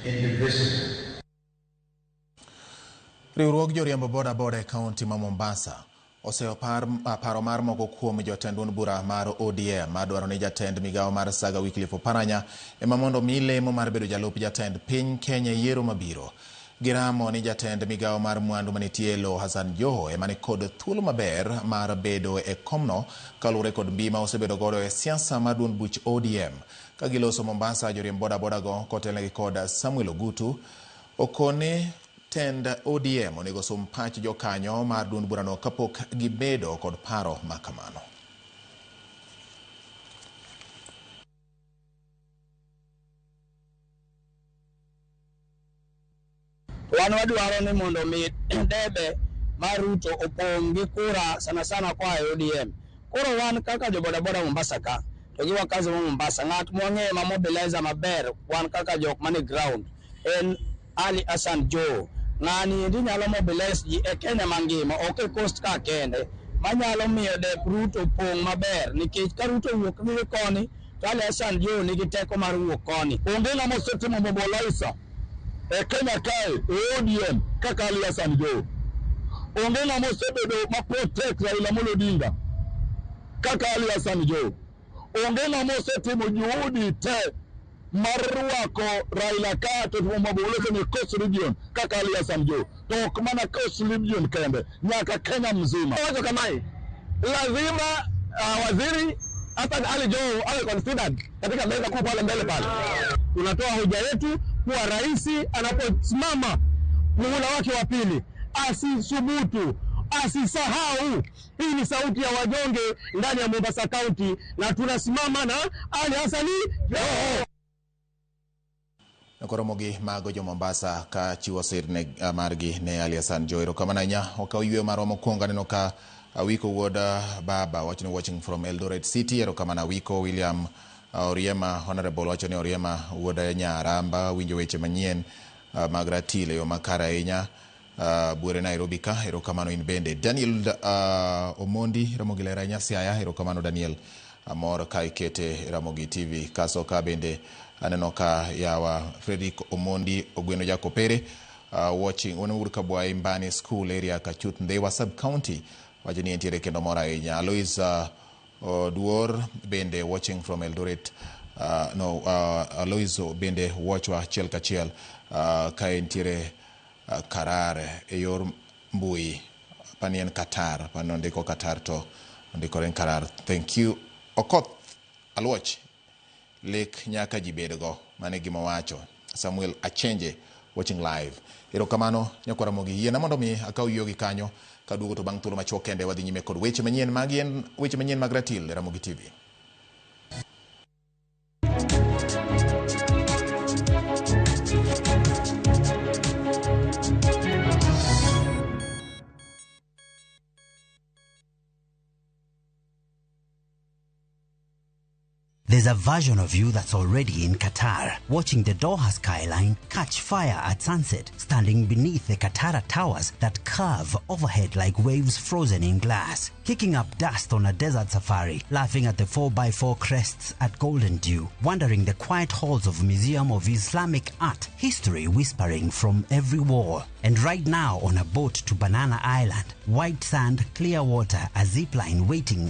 Indivisible. Riwruog joriembo boda boda e kaunti ma Mombasa oseyo paro mar moko kuom jotend duond bura mar ODM madwaro ni jatend migawo mar Saga Wycliffe Oparanya ema mondo mi lemo mar bedo jalup jatend piny Kenya e yiero mabiro. Giramo ni jatend migawo mar mwandu manitie e lowo Hassan Joho ema nikod thuolo maber mar bedo e komno kaluwore kod mbi ma osebedo godo e siasa mar duond buch ODM. Ka giloso Mombasa, joriemb boda boda go kotelnegi kod Samuel Ogutu okone tend ODM onego sum pach jokanyo mar duond burano kapok gibedo kod paro ma kamano. Wan wadwaro ni mondo mi debe mar Ruto opong' gi kura sana sana koa e ODM. Koro wan kaka jo bodaboda Mombasa ka to gi wakazi ma Mombasa, ng'at mwang'eyo ma mobilizer maber wan kaka jok mane ground en Ali Hassan Joho. Ng'ani endi nyalo mobilize ji e Kenya mangima, ok e coast ka kende, manyalo miyo dep Ruto pong' maber nikech ka Ruto owuok ni koni to Ali Hassan Joho nigi teko mar wuok koni. Onge ng'ama osetimo mobilizer e Kenya kae e ODM kaka Ali Hassan Joho. Onge ng'ama osebedo ma protect Raila Amolo Odinga kaka Ali Hassan Joho. Onge ng'ama osetimo juhudi te mar rwako Raila ka to timo mobilization e Coast Region kaka Ali Hassan Joho. To ok mana Coast Region kende, nyaka Kenya mzima. Wacho kamae, lazima waziri Hassan Ali Joho awe considered katika meza kuu pale mbele pale. Tunatoa hoja yetu kuwa rais anaposimama muhula wake wa pili asisubutu, asisahau. Hii ni sauti ya wanyonge ndani ya Mombasa County, na tunasimama na Ali Hassan Joho. Koromogi mago jo Mombasa ka chiwo sir ne margi ne Ali Hassan Joho. Erokamano ahinya. Okaw yweyo marwa mokwongo aneno ka Awiko wuod baba wacho ni watching from Eldoret City. Erokamano Awiko. William Oriema Honorable wacho ni Oriema wuod Nyaramba winjo weche manyien mag ratil e yo makare ahinya. Buore Nairobi ka, erokamano in bende. Daniel Omondi Ramogi ler ahinya Siaya, erokamano Daniel. Amor ka ikete Ramogi TV. Kaso ka bende aneno ka yawa Frederick Omondi Ogweno Jakopere watching Wuod Kabwai Mbani School area Kachuth Ndhiwa Sub County wacho ni entiere kendo mor ahinya. Alois Oduor bende watching from Eldoret. No, Alois bende watchwa achiel kachiel ka entiere Karar e yor mbui. Pani en Qatar, pani ondiko Qatar to ondikore en Karar. Thank you. Okoth Aluoch, lek nyaka ji bedgo, mano e gima owacho. Samuel Achenje watching live. Erokamano nyakwar Ramogi. Yiena mondo mi akaw yueyo gi kanyo kaduogo to bang' thuolo machuok kende wadhi nyime kod weche manyien magi en weche manyien mag ratil e Ramogi TV. There's a version of you that's already in Qatar, watching the Doha skyline catch fire at sunset, standing beneath the Katara towers that curve overhead like waves frozen in glass, kicking up dust on a desert safari, laughing at the 4x4 crests at Golden Dew, wandering the quiet halls of Museum of Islamic Art, history whispering from every wall. And right now on a boat to Banana Island, white sand, clear water, a zip line waiting.